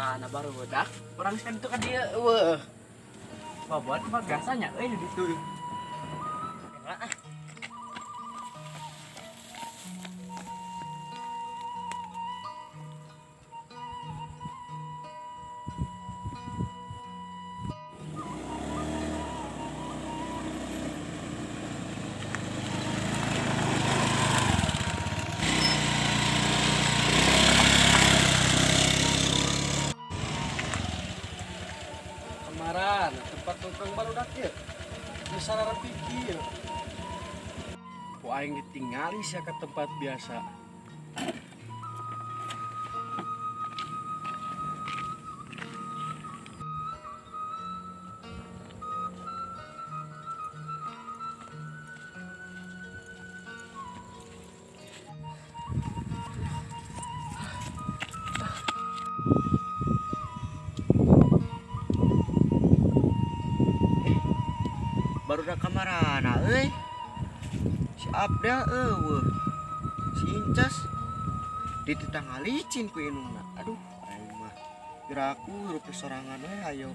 Kamarana barudak? Urang kan itu ka dieu eueuh. Babot mah biasanya euy di ditu. Ah. Kemarin tempat nongkrong barudak ieu. Geus sararepik ieu. Ku aing ditingali sia ke tempat biasa. Barudak kamarana euy. Si Abdel eueuh. Si Incas dititah ngalicin ku indungna. Aduh, aing mah piraku hirup sorangan we hayo.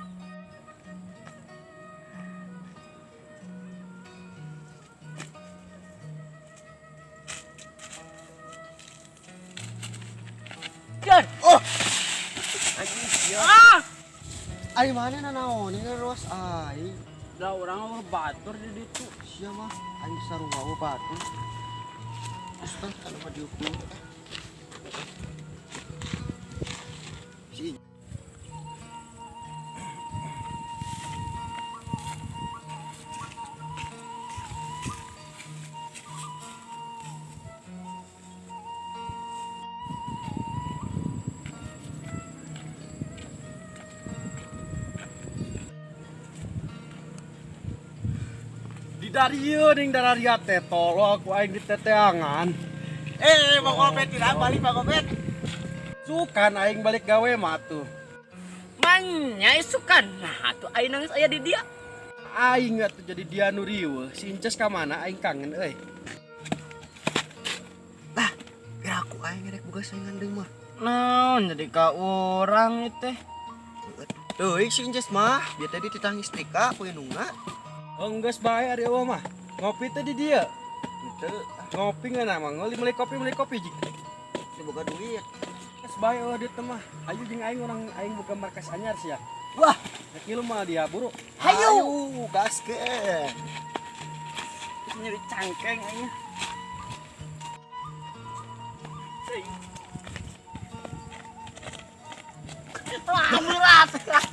Jan. Oh. Anjing sia. Ah! Ari mana nanaon ini ruas aing. Lah urang mah batur di ditu. Sia mah aing sarua we batur. Ustaz anu mah diukur. Si Di darieu ning dararia teh tolol ku aing diteteangan. Eh, Bang Obet tidak balik Bang Obet. Sukan aing balik gawe mah tuh. Manya isukan. Nah, atuh aing nangis aya di dia. Aing atuh jadi dia nu riweuh. Si Inces ka mana aing kangen euy. Lah, piraku aing rek boga saingan deui mah. Naon jadi ka urang ieu teh. Teuing si Inces mah, biar tadi dititah istrika ku indungna. Enggeus bae ari eueuh mah. Ngopi teh di dieu. Henteu, Ngopi ngeunah mah ngoli meuli kopi jig. teu boga duit. Geus bae eueuh dieu teh mah. Ayo jeung aing urang aing boga markas anyar sia. Wah, Rek ngilu mah dia buru. hayu, gaskeun. Terus nyeri cangkeng aing. Wah, berat.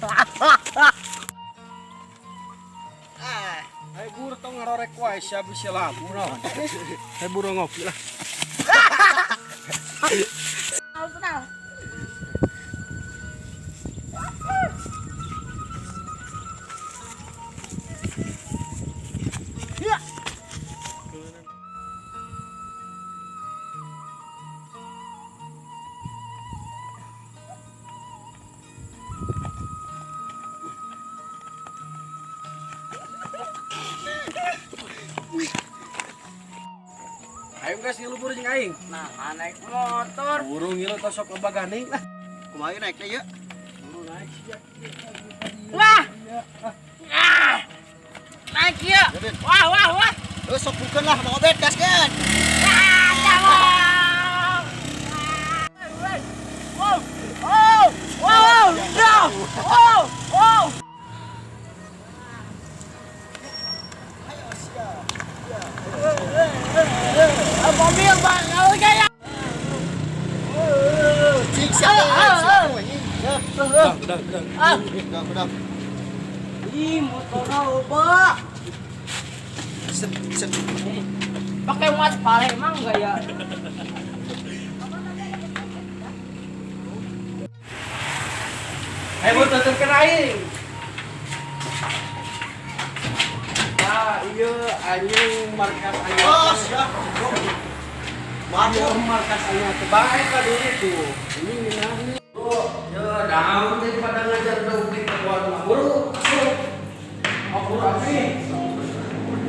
Ah, Ayo buru tong ngarorek wae sia bisa labu naon. Ayo buru ngopi lah. Tenang. Ya. Ayo guys ngilu buru jeung aing. Nah, naik motor. Buru ngilu tos sok loba gandeng lah. Kumaha naik teh yeuh? Buru naik sia. Wah. Ah. Naik ya. Wah, wah, wah. Terus sok bukeun lah Bang Obet gaskeun. Ah, cabang. Wow. Oh, wow, wow, wow, wow. Ayo sia. Mobil bang, oke ya. Cing sia teh, sia anjing. Udah, udah, udah. Ah, Udah, udah. ih motornya loba. Set, set. Pakai muat pale emang enggak ya? Ayo buru tuturkeun aing. Ah, iya anjing markas anyar. Oh, sia. Iya markas anyar teh bae ka dulu tuh. Ini ngeunah. Oh, ya daun daripada ngajar dong di keluar mah buru. Asup. Oh, buru api.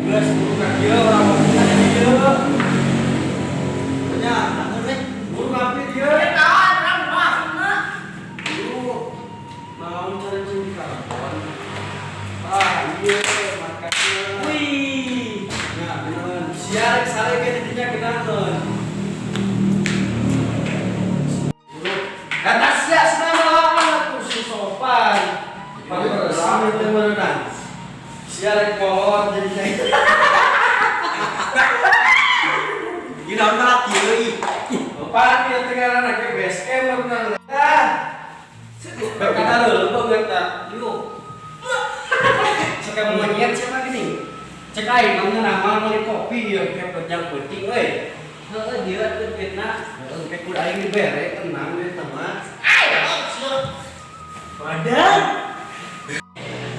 Geus buru ka dieu urang ngopi ka dieu. Nya, takut we. Buru api dieu. Tahan, orang masuk Buru. Pan ieu teh ngaranna ge base camp bener. Ah. Berkata dulu banget tak. Yuk. Cek monyet siapa gini? Cek aing mah nama meuli kopi ya kayak panjang penting euy. Heeh, dia tuh duitna. Heeh, kayak kudu aing dibere tenang we mah. Badan.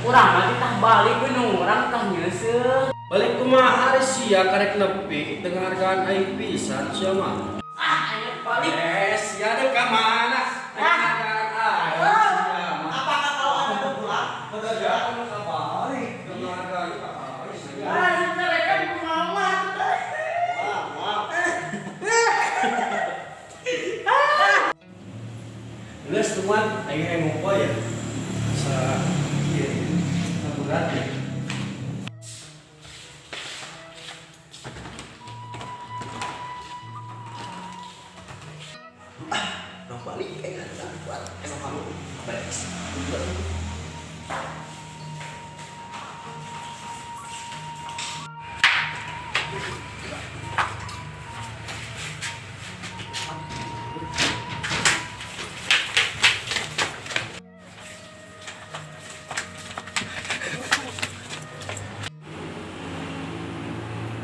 Urang mah titah balik we nu urang tah nyeuseuh. Balik kumaha ari sia karek nepi teu ngahargaan aing pisan sia mah. Ah, ayo balik. Eh, sia deuk ka mana? Teu ngahargaan aing sia mah. Apakah kalau Anda pulang? Pedagang ka balik, teu ngahargaan ka aing sia. Ah, sebenarnya mama. Wah, wah. Geus tuan, aing hayang ngumpul ya. Sa ieu sabulan ya. Dong balik ada buat emang kamu beres.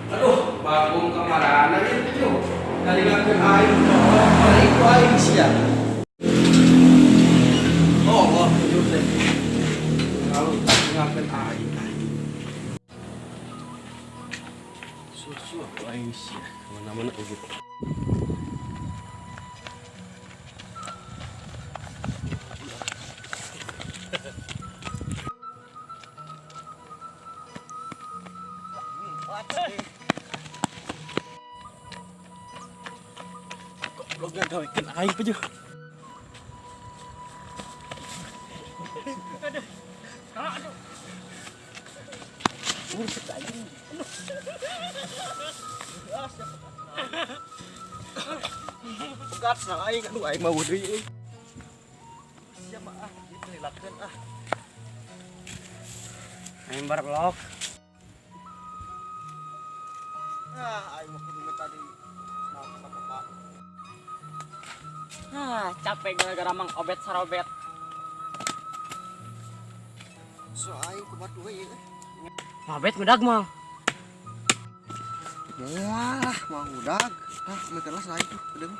Aduh, bagong kamarana ieu tuh. Kalingakeun aing tolong balik ku aing sia. Oh, Allah tujuh teh. Kalau kalingakeun aing. Susu aku aing sia. Kemana-mana gitu. Goblok ngagawekeun aing pejuh. Pegat nah aing aduh aing mau deui euy. Siapa ah ieu teh ah. Aing berlok. Ah, aing mah kudu tadi. Nah, ka bapak. Ah, capek gara-gara Mang Obet sarobet. So aing kumaha we ieu. Mang Obet ngudag mah. Wah, mau ngudag. Ah, mereka lah aing tuh, udah.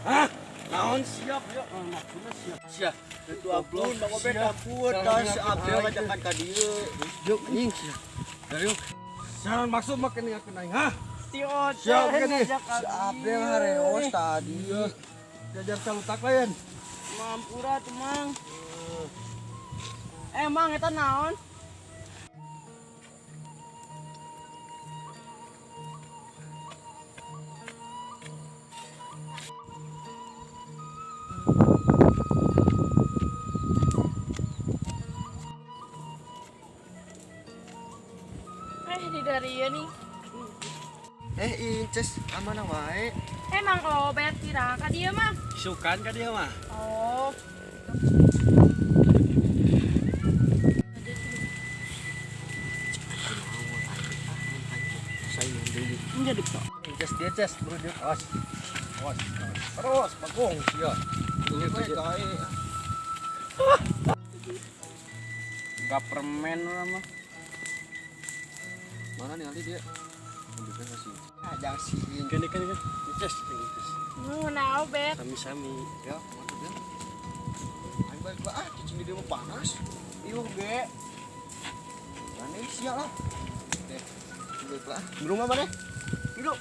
Hah? Naon siap ya? Oh, maksudna siap. Siap. Itu ampun, Bang Obet ampun, tah si Abdel ngajakan ka dieu. Yuk anjing sia. Dari yuk. Jangan maksud makan ngakeun aing, hah? Si Oce. Siap, gini. Si Abdel hareos tadi. Jajar calutak lain. Mampura tuh Mang. Eh Mang eta naon? Eh, di dari ieu nih. Eh, Inces, amana wae. Emang Obet kira ka dieu mah. Sukan ka dia mah. Oh. Menjadi kok. Inces dia ces, bro dia. Awas. Awas. Terus bagong sia. Ini gae. Gak permen lah mah. Mana nih nanti dia? Ambilkan kasih. Ah, jangan sih. Kene kene kene. Inces, inces. Nu na Obet. Sami-sami. Ya, mantap ya. Aing balik lah, ah, cicing di dia mah panas. Iuh ge. Mana sia lah. Deh, balik lah. Belum apa deh? Hidup.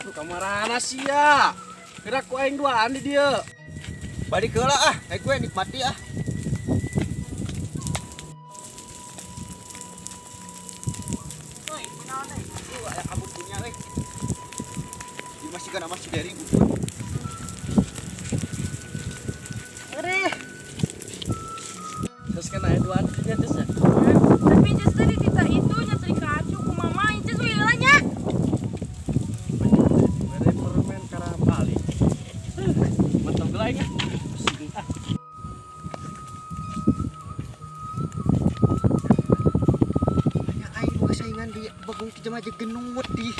Bro, kamarana sia. Kira ku aing duaan di dia. Balik ke lah ah, eh gue nikmati ah. Woi, kunaon euy? Tuh aya kabut punya euy. Ieu masih kana masih dari gue. Ngeri. Terus kan aya duaan di dia ces ya. Tapi Inces teh ditita itu nyetrika acu ku mama Inces we heula nya. Bere permen karena balik. Bagong ti jama aja genut di.